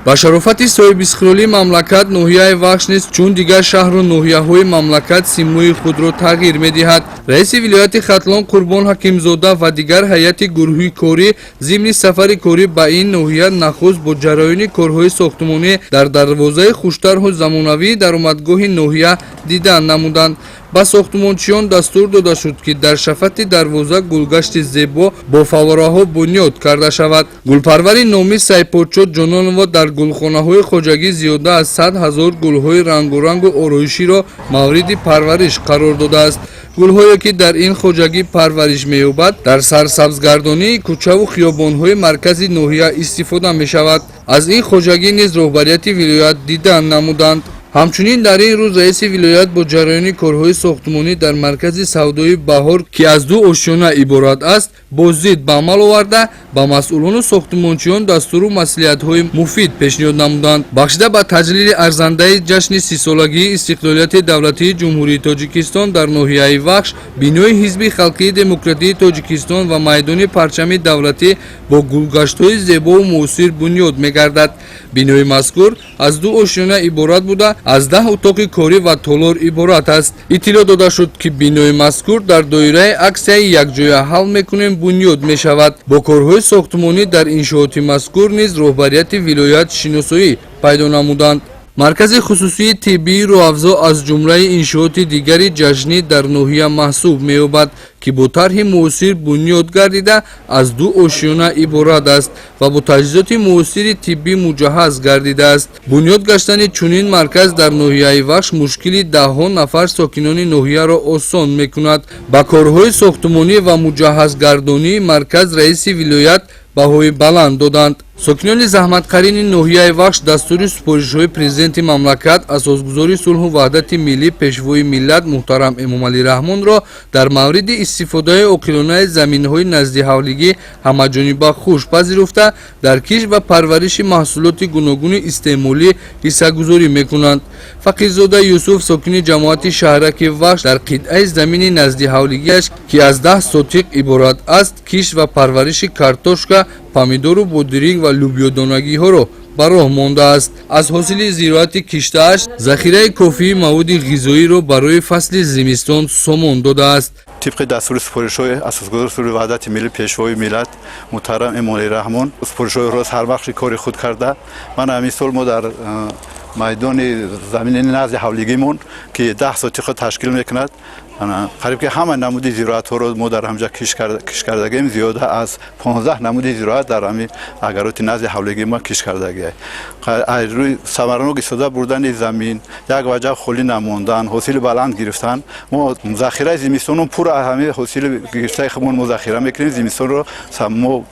Ба шарофати соҳибистиқлолии мамлакат ноҳияи Вахш низ чун дигар шаҳру ноҳияҳои мамлакат симои худро тағйир медиҳад. Раиси вилояти Хатлон Қурбон Ҳакимзода ва дигар ҳайати гурӯҳи корӣ зимни сафари корӣ ба ин ноҳия нахуст бо ҷараёни корҳои сохтмонӣ дар дарвозаи хуштарҳу замонавии даромадгоҳи ноҳия дидан намуданд. Ба сохтмончиён дастур дода шуд, ки дар шафати дарвоза гулгашти зебо бо фаввораҳо бунёд карда шавад. Гулпарвари номи Сайподшо Ҷононова дар гулхонаҳои хоҷагӣ зиёда аз 100 000 гулҳои рангорангу ороиширо мавриди парвариш қарор додааст. Гулҳое, ки дар ин хоҷагӣ парвариш меёбад, дар сарсабзгардонии кӯчаву хиёбонҳои маркази ноҳия истифода мешавад. Аз ин хоҷагӣ низ роҳбарияти вилоят дидан намуданд. Ҳамчунин дар ин рӯз раиси вилоят бо ҷараёни корҳои сохтмонӣ дар маркази савдои «Баҳор», ки аз ду ошёна иборат аст, боздид ба амал оварда, ба масъулону сохтмончиён дастуру маслиҳатҳои муфид пешниҳод намуданд. Бахшида ба таҷлили арзандаи ҷашни 30-солагии истиқлолияти давлатии Ҷумҳурии Тоҷикистон дар ноҳияи Вахш бинои Ҳизби халқии демократии Тоҷикистон ва майдони парчами давлатӣ бо гулгаштҳои зебову муосир бунёд мегардад. Бинои мазкур аз ду ошёна иборат буда, аз 10 утоқи корӣ ва толор иборат аст. Иттилоъ дода шуд, ки бинои мазкур дар доираи аксияи «Якҷоя ҳал мекунем» бунёд мешавад. Бо корҳои сохтмонӣ дар иншооти мазкур низ роҳбарияти вилоят шиносоӣ пайдо намуданд. Маркази хусусии тиббии «Рӯҳафзо» аз ҷумлаи иншооти дигари ҷашнӣ дар ноҳия маҳсуб меёбад, ки бо тарҳи муосир бунёд гардида, аз ду ошёна иборат аст ва бо таҷҳизоти муосири тиббӣ муҷаҳҳаз гардидааст. Бунёд гаштани чунин марказ дар ноҳияи Вахш мушкили даҳҳо нафар сокинони ноҳияро осон мекунад. Ба корҳои сохтмонӣ ва муҷаҳҳазгардонии марказ раиси вилоят баҳои баланд доданд. Сокинони заҳматкарини ноҳияи Вахш дастури супоришҳои Президенти мамлакат, Асосгузори сулҳу ваҳдати миллӣ, Пешвои миллат муҳтарам Эмомалӣ Раҳмонро дар мавриди истифодаи оқилонаи заминҳои наздиҳавлигӣ ҳамаҷониба хуш пазируфта, дар кишт ва парвариши маҳсулоти гуногуни истеъмолӣ ҳиссагузорӣ мекунанд. Фақирзода Юсуф, сокини ҷамоати шаҳраки Вахш, дар қитъаи замини наздиҳавлигиаш, ки аз 10 сотиқ иборат аст, кишт ва парвариши картошка, помидору бодиринг ва лӯбиёдонагиҳоро ба роҳ мондааст. Аз ҳосили зироати киштааш захираи кофии маводи ғизоиро барои фасли зимистон сомон додааст. Тибқи дастури супоришҳои Асосгузори сулҳу ваҳдати миллӣ, Пешвои миллат муҳтарам Эмомалӣ Раҳмон, супоришҳои рост ҳар бахши кори худ карда, ман ҳамин сол мо дар майдони замини назди ҳавлигимон, ки 10 сотиқро ташкил мекунад, қариб ки ҳама намуди зироатҳоро мо дар ҳамҷа кишт кардагем. Зиёда аз 15 намуди зироат дар ҳами агароти назди ҳавлиги мо кишт кардагиа. Рӯи самаранок истифода бурдани замин, як ваҷаб холӣ намондан, ҳосили баланд гирифтан, мо захираи зимистонро пурра аз ҳами ҳосили гирифтаи худмон мо захира мекунем. Зимистонро мо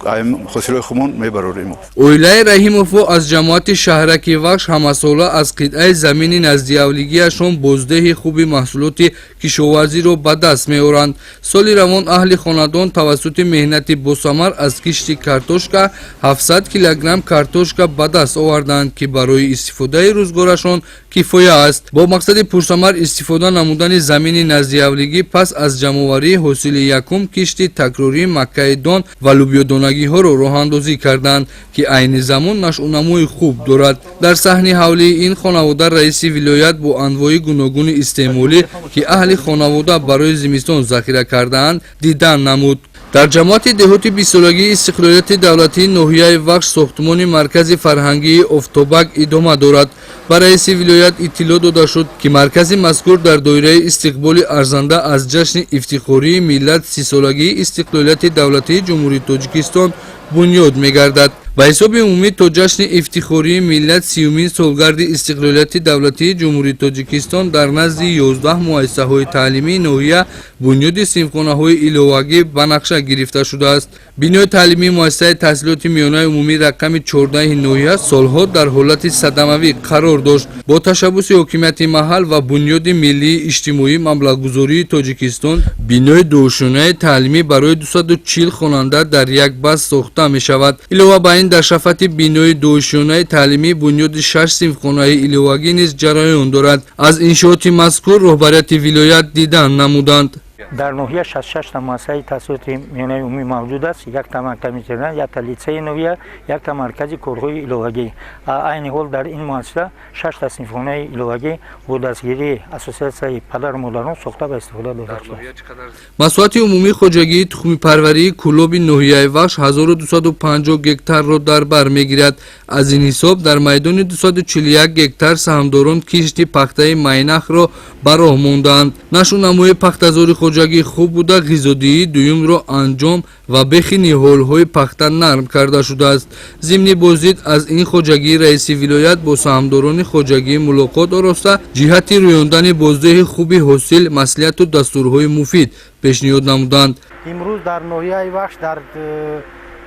ҳосилҳои худмон мебарорем. Оилаи Раҳимовҳо аз ҷамоати шаҳраки Вахш ҳамасола аз қитъаи замини наздиҳавлигиашон боздеҳи хуби маҳсулоти кишоварзиро ба даст меоранд. Соли равон аҳли хонадон тавассути меҳнати босамар аз кишти картошка 700 килограмм картошка ба даст оварданд, ки барои истифодаи рӯзгорашон кифоя аст. Бо мақсади пурсамар истифода намудани замини наздиҳавлигӣ, пас аз ҷамъоварии ҳосили якум кишти такрории маккаи дон ва лӯбиёдонагиҳоро роҳандозӣ карданд, ки айни замон нашъунамои хуб дорад. Дар саҳни ҳавлии ин хонавода раиси вилоят бо анвои гуногуни истеъмолӣ, ки аҳли хонавода барои зимистон захира кардаанд, дидан намуд. Дар ҷамоати деҳоти 20-солагии истиқлолияти давлатии ноҳияи Вахш сохтмони маркази фарҳангии «Офтобак» идома дорад. Ба раиси вилоят иттилоъ дода шуд, ки маркази мазкур дар доираи истиқболи арзанда аз ҷашни ифтихории миллат, 30-солагии истиқлолияти давлатии Ҷумҳурии Тоҷикистон бунёд мегардад. Ба ҳисоби умумӣ то ҷашни ифтихории миллат, 30-умин солгарди истиқлолияти давлатии Ҷумҳурии Тоҷикистон, дар назди 11 муассисаҳои таълимии ноҳия бунёди синфхонаҳои иловагӣ ба нақша гирифта шудааст. Бинои таълимии муассисаи таҳсилоти миёнаи умумӣ рақами 14-и ноҳия солҳо дар ҳолати садамавӣ қарор дошт. Бо ташаббуси ҳокимияти маҳал ва Бунёди миллии иҷтимоӣ маблағгузории Тоҷикистон бинои дуошёнаи таълимӣ барои 240 хонанда дар як баст сохта мешавад. Илова ба ин, дар шафати бинои дуошёнаи таълимӣ бунёди шаш синфхонаи иловагӣ низ ҷараён дорад. Аз иншооти мазкур роҳбарияти вилоят дидан намуданд. Дар ноҳия 66 та муассисаи таҳсилоти миёнаи умумӣ мавҷуд аст, якта мактаби интернат, якта литсеи ноҳия, якта маркази корҳои иловагӣ. Айни ҳол дар ин муассиса шашта синфхонаи иловагӣ бо дастгирии ассотсиатсияи падару модарон сохта ба истифода дода шудааст. Масоҳати умумии хоҷагии тухмипарварии Кӯлоби ноҳияи Вахш 1250 гектарро дар бар мегирад. Аз ин ҳисоб дар майдони 241 гектар саҳмдорон кишти пахтаи майнахро ба роҳ мондаанд. Нашунамои пахтазори хоҷагӣ хуб буда, ғизодиҳии дуюмро анҷом ва бехи ниҳолҳои пахта нарм карда шудааст. Зимни боздид аз ин хоҷагии раиси вилоят бо саҳмдорони хоҷагӣ мулоқот ороста, ҷиҳати рӯёндани боздиҳи хуби ҳосил маслиҳату дастурҳои муфид пешниҳод намуданд. Имрӯз дар ноҳияи Вахш, дар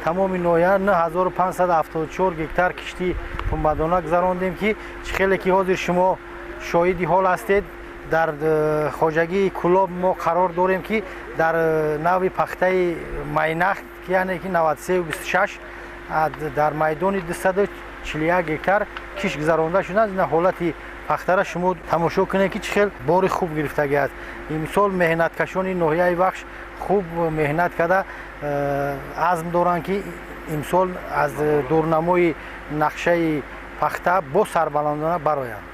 тамоми ноҳия 9574 гектар кишти пунбадона гузарондем, ки чӣ хеле ки ҳозир шумо шоҳиди ҳол ҳастед, дар хоҷагии Кӯлоб мо қарор дорем, ки дар навъи пахтаи майнах, яъне ки 93,26, дар майдони 241 гектар кишт гузаронда шудааст. Ина ҳолати пахтара шумо тамошо кунед, ки чӣ хел бори хуб гирифтагӣ аст. Имсол меҳнаткашони ноҳияи Вахш хуб меҳнат карда, азм доранд, ки имсол аз дурнамои нақшаи пахта боз сарбаландона бароянд.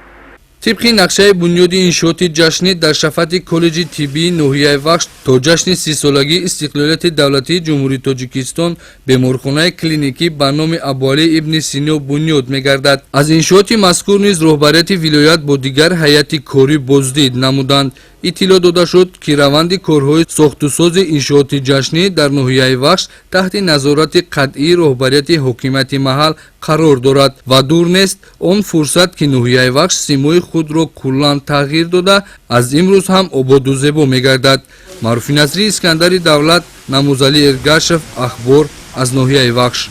Тибқи нақшаи бунёди иншооти ҷашнӣ дар шафати коллеҷи тиббии ноҳияи Вахш то ҷашни 30-солагии истиқлолияти давлатии Ҷумҳурии Тоҷикистон беморхонаи клиникӣ ба номи Абуалӣ ибни Сино бунёд мегардад. Аз иншооти мазкур низ роҳбарияти вилоят бо дигар ҳайати корӣ боздид намуданд. Иттилоъ дода шуд, ки раванди корҳои сохтусози иншооти ҷашнӣ дар ноҳияи Вахш таҳти назорати қатъии роҳбарияти ҳокимияти маҳал қарор дорад ва дур нест он фурсат, ки ноҳияи Вахш симои худро куллан тағйир дода, аз имрӯз ҳам ободу зебо мегардад. Маъруфи Назрӣ, Искандари Давлат, Намузалӣ Эргашев, Ахбор аз ноҳияи Вахш.